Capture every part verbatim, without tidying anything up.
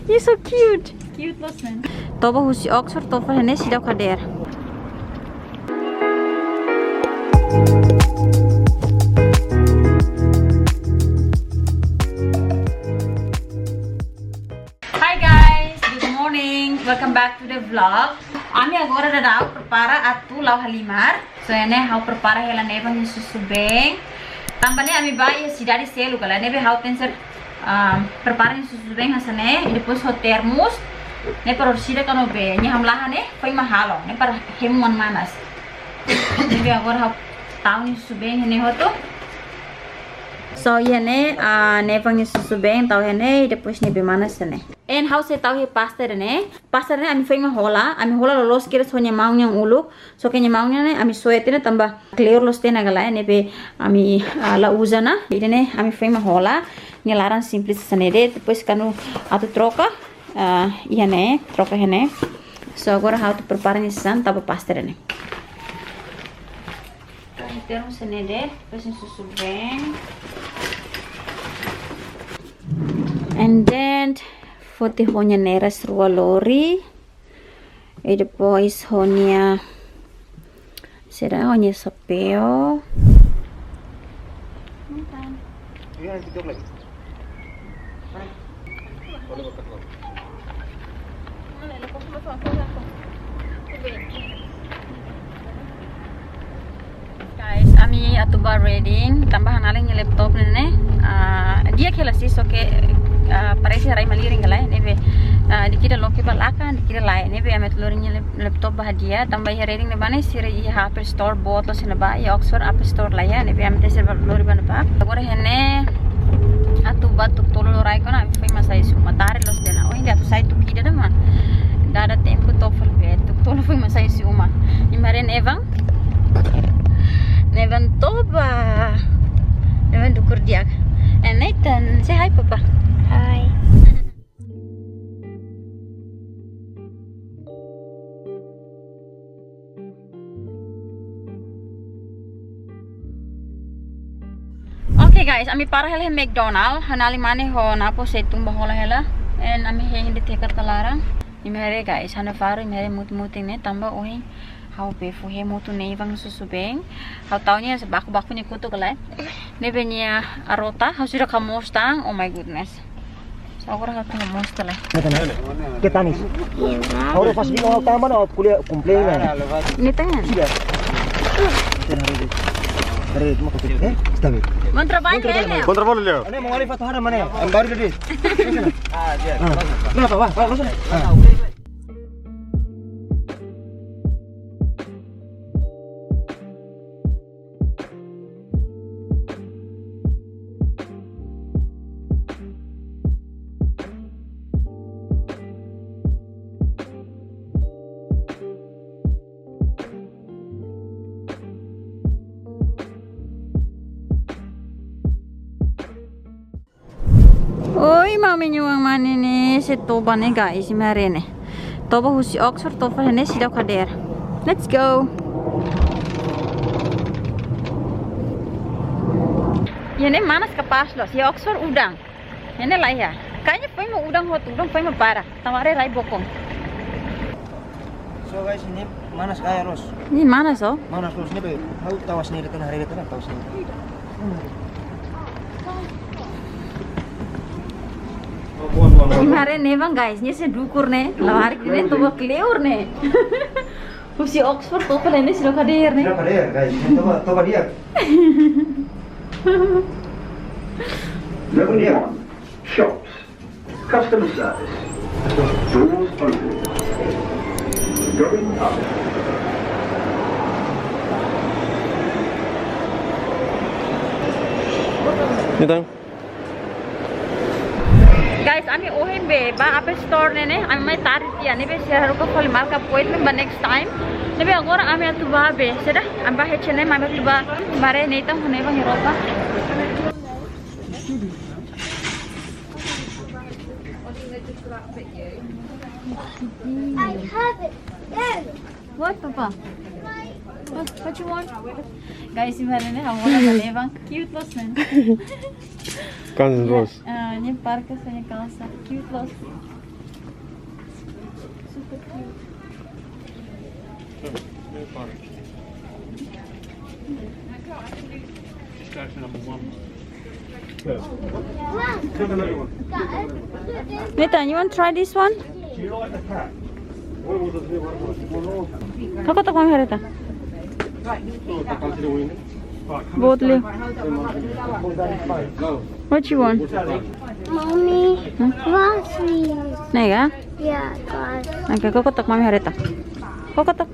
You're so cute. Cute loos ne'e. Toba husi Oxford, toba fali ne'e seidauk hadeer. Hi guys, good morning. Welcome back to the vlog. Ami agora daudaun prepara atu la'o halimar. So, ne'e ha'u prepara hela Nevan nia susubeen. Tanba ne'e ami bá iha sidade seluk ka lae, ne'ebé ha'u tenke, ah, prepara nia susubeen hanesan ne'e, i depois ho termos. Ne'e para orsida kano be, nia hamlaha ne'e, foin mak halo, ne'e para hemu manas. Ne'ebé agora ha'u tau nia susubeen iha ne'e hotu. So, iha ne'e, ah, Nevan nia susubeen, tau iha ne'e, i depois nia bee manas iha ne'e. And ha'u sei tau iha pasta ida-ne'e. Pasta ida-ne'e ami foin mak hola, ami hola loloos kedas ho nia maun nian uluk. So ke nia maun nian ne'e ami soe tiha ona tanba kleur loos tiha ona ka lae, ne'ebé ami, ah, la uza ona. Ida-ne'e ami foin mak hola, nia laran simples hanesan ne'e de'it. Depois kuandu atu troka, ah, iha ne'e, troka iha ne'e. So agora ha'u atu prepara nia sasán, tau ba pasta ida-ne'e. Entaun, hanesan ne'e de'it, depois nia susubeen. And then, foti ho nia neiras rua lori. E depois ho nia, saida, ho nia xapeu. Guys, ami atu bá Reading, tanba ha'u-nia laptop ne'e, ah, di'ak hela sih, só ke, ah, parese rai malirin ka lae, ne'ebé, ah, dikira loke ba lakan, dikira lae, ne'ebé ami atu lori nia lap-, laptop bá hadi'a, tanba iha Reading ne'ebá ne'e sira iha Apple Store boot loos iha ne'ebá, iha Oxford Apple Store laiha, ne'ebé ami tenke lori bá ne'ebá. Agora iha ne'e atu bá tuku tolu loraik ona, ami foin mak sai husi uma, tarde loos tiha ona. Ohin atu sai tuku ida de'it maibé dada tempu toba fali bee, tuku tolu foin mak sai husi uma. Imi haree Nevan. Nevan toba. Nevan dukur di'ak. And Nathan, say hi, Papa. Hi. Oke guys, ami para hela iha McDonald, ha'u-nia alin mane ho nia apá sei tun bá hola hela. And ami hein de'it iha kartaun laran. Imi haree guys, ha'u-nia faru, imi haree mutin-mutin ne'e, tanba ohin ha'u bee fó hemu hotu Nevan nia susubeen. Ha'u tau nia baku-baku nia kotuk ka lae. Ne'ebé nia arota, ha'u seidauk hamoos tan, oh my goodness. So agora ha'u atu hamoos tiha lai. Ke tanis. Agora pas bilang ha'u tama na, kuliah komplain na. Ne'e tangan. Sudah. Haree, haree, haree, cuma kotuk. Eh, está bien. Bom trabalho, Leo. Bom trabalho, Leo. Ne'e mau alih foto hara mana? Yang baru tadi. Ah, iya. Ah. Kenapa, Pak? Pak, langsung. Ah. Oi, mami nia oan mane ne'e sei toba ne'e guys, imi haree ne'e. Toba husi Oxford, toba fali ne'e seidauk hadeer. Let's go. Iha ne'e manas kapás loos, iha Oxford udan. Iha ne'e laiha. Kayaknya foin mak udan hotu, udan foin mak para. Tanba haree rai bokon. So guys, ne'e manas kaya loos. Ne'e manas, oh. Manas loos ne'ebé. Ha'u tau hanesan ne'e de'it ona, haree de'it ona, tau hanesan ne'e. Imi haree Nevan guys, nia sei dukur ne'e. Labarik ne'e toba kleur ne'e. Husi Oxford toba fali ne'e seidauk hadeer ne'e. Seidauk hadeer guys, toba, toba di'ak. Nevan di'ak. Shops. Customer service. Doors open. Going up. Ne'e tan. Guys, ami ohin be bá Apple Store ne'e, ami mai tarde tiha, ne'ebé sira haruka fali marka appointment ba next time. Ne'ebé agora ami atu bá be, saida, ami bá H and M, ami atu bá, imi haree Nathan ho Nevan nia roupa. I have it. There. What, Papa? What, what you want? Guys, imi haree ne'e, ha'u hola ba Nevan. Cute loos ne'e. Kan loos. Ah, nia parka hanesan ne'e kalsa. Cute loos. Nathan, you want to try this one? Kau kotak mami haree ita. Boot liu. What you want? Mommy, what's this? Ne'e ka? Yeah, guys. Oke, kau kotak mami haree ita. Kau kotak.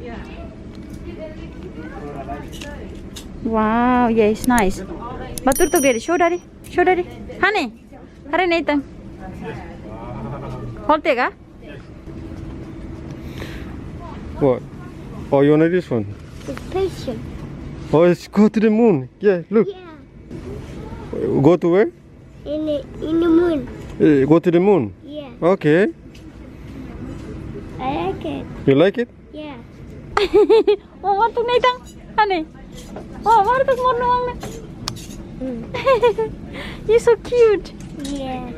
Wow, yeah, it's nice. Bá tuur tok, Daddy. Show Daddy. Show Daddy. Honey. Haree Nathan. Holte ka? What? Oh, you wanted this one? The spaceship. Oh, it's go to the moon. Yeah, look. Yeah. Go to where? In the, in the moon. Eh, go to the moon. Yeah. Okay. I like it. You like it? Yeah. Oh, wartuk Nathan. Honey. Oh, wartuk monu ang na. Mm. You're so cute. Yeah.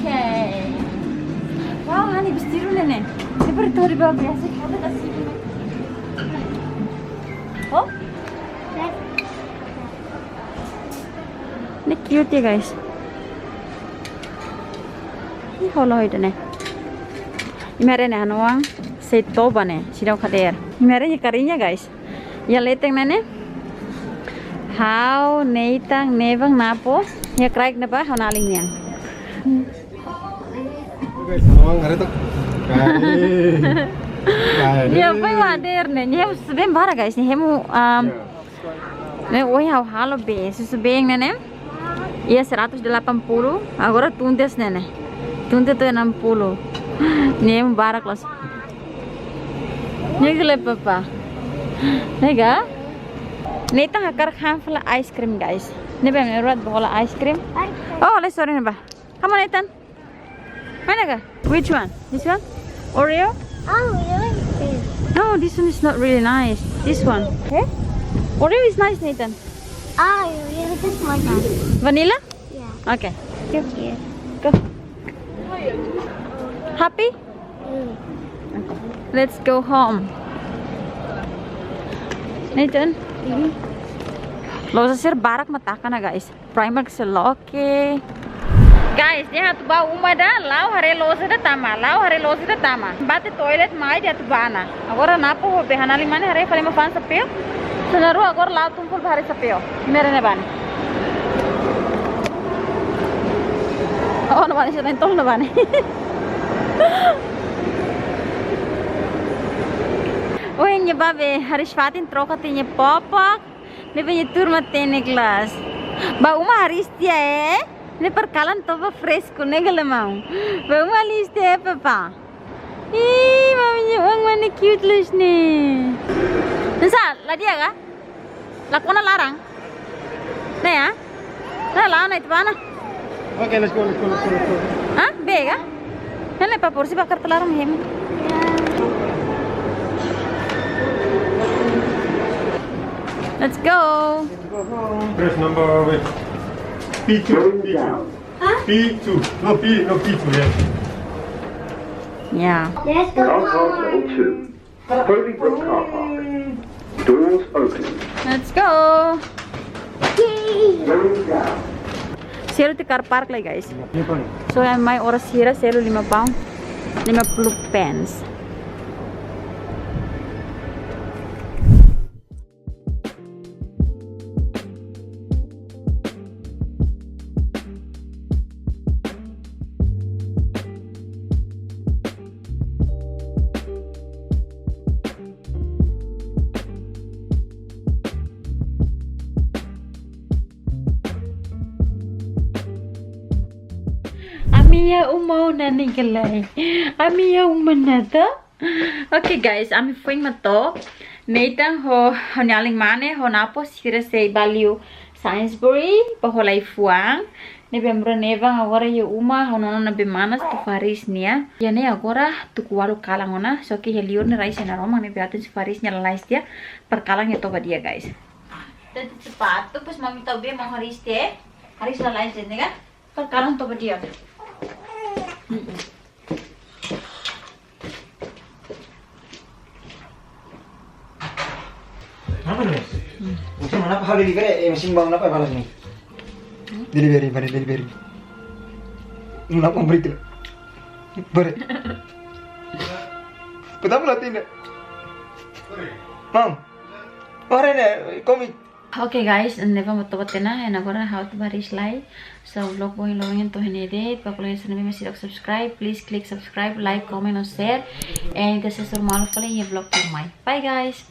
Okay. Wow, honey, vestidu ne'e ne'e. Seperti tori ba biasa kita kasih. Oh? Ne'e cute ya, guys. Ih, halo itu ne'e. Imi haree ne'e ha'u-nia oan sei toba ne'e, seidauk hadeer. Imi haree nia kariña, guys. Iha leten ne'e ne'e. Ha'u, Nathan, Nevan, Napo. Iha kraik ne'ebá, ha'u-nia alin nian. Guys, ha'u-nia oan haree tok. Karik. Karik. Nia foin hadeer ne'e. Nia hemu susu-been barak, guys. Nia hemu, um, ne'e ohin ha'u halo bee, susu-been ne'e ne'e. Iha seratus delapan puluh, agora tuntes ne'e ne'e. Tuntes to'o enam puluh. Nia hemu barak loos. Nia gele papa. Ne'e ka? Nathan hakarak han fali ice cream, guys. Ne'ebé menurut bá hola ice cream. Oh, le sorry ne'ebá. Come on, Nathan. Mana ka? Which one? This one? Oreo? Oh, you like this? No, this one is not really nice. This one. Eh? Oreo is nice, Nathan. Oh, you like this one, huh? Vanilla? Yeah. Okay. Thank you. Go. Happy? Mm. Let's go home. Nathan? Mm-hmm. Loja sira barak mak taka ona, guys. Primark sei loke. Guys, ne'e atu bá uma ida, la'o haree loja ida tama, la'o haree loja ida tama. Bá to'o toilet mai atu bá ona. Agora Napo ho bee, ha'u-nia alin mane haree fali ema fa'an xapeu. Sira na'in-rua agora la'o tun fali bá haree xapeu. Imi haree ne'ebá ne'e. Oh, ne'ebá ne'e, sira na'in-tolu ne'ebá ne'e. Oh, nia bá bee, hariis-fatin troka tiha nia popok. Ne'ebé nia tuur matenek loos. Bá uma hariis tiha, eh? Ne'e para kalan toba fresku, ne'e ka lae maun. Bá uma hariis tiha, eh, papa. Ih, mami nia oan mane cute loos ne'e. Nsa, la di'ak ka? La kona laran? Ne'e ya? Ne'e la, ne'e tiha ona. Okay, let's go, let's go, let's go, let's go. Hah? Bee ka? Ne'e le papa, porsi bakar telaran hem. Let's go. Press number, wait. P two, P two. Huh? P two. No, P, no, P two, yeah. Yeah. Let's go. Car park level two. Holy Brook car park. Doors opening. Let's go. Yay. Going down. Selu tiha car park lai, guys. So, iha mai oras hira, selu lima pound. Lima puluh pence. Ami iha uma ona ne'e ka lae. Ami iha uma ona to. Oke guys, ami foin mak to'o. Nathan ho, ho nia alin mane, ho Napo, sira sei ba liu Sainsbury, ba hola ai-fuan. Ne'ebé ami rua Nevan agora iha uma, ho nono ne'ebé manas, atu fó hariis nia. Iha ne'e agora tuku ualu kalan ona, só ke iha liur ne'e rai sei naroman, ne'ebé atu sei fó hariis nia lalais tiha, para kalan iha toba di'ak, guys. Tadi sepatu, pas mami tau be, mau hariis tiha, hariis lalais tiha, kan? Para kalan toba di'ak. Mm-mm. Kenapa nih? Mesin mana apa? Hal delivery, eh, mesin bang apa ya panas nih? Delivery, mana delivery? Kenapa beri itu? Beri. Pertama latihan ya? Mam. Kemarin ya, komik. Okay guys, Nevan ba toba tiha ona, and agora ha'u atu ba hariis lai. So, vlog ba ohin loron ne'e to'o iha ne'e de'it, ba kolega sira ne'ebé seidauk subscribe, please click subscribe, like, comment, no share. And ita sei hasoru malu fali iha vlog tuirmai. Bye guys.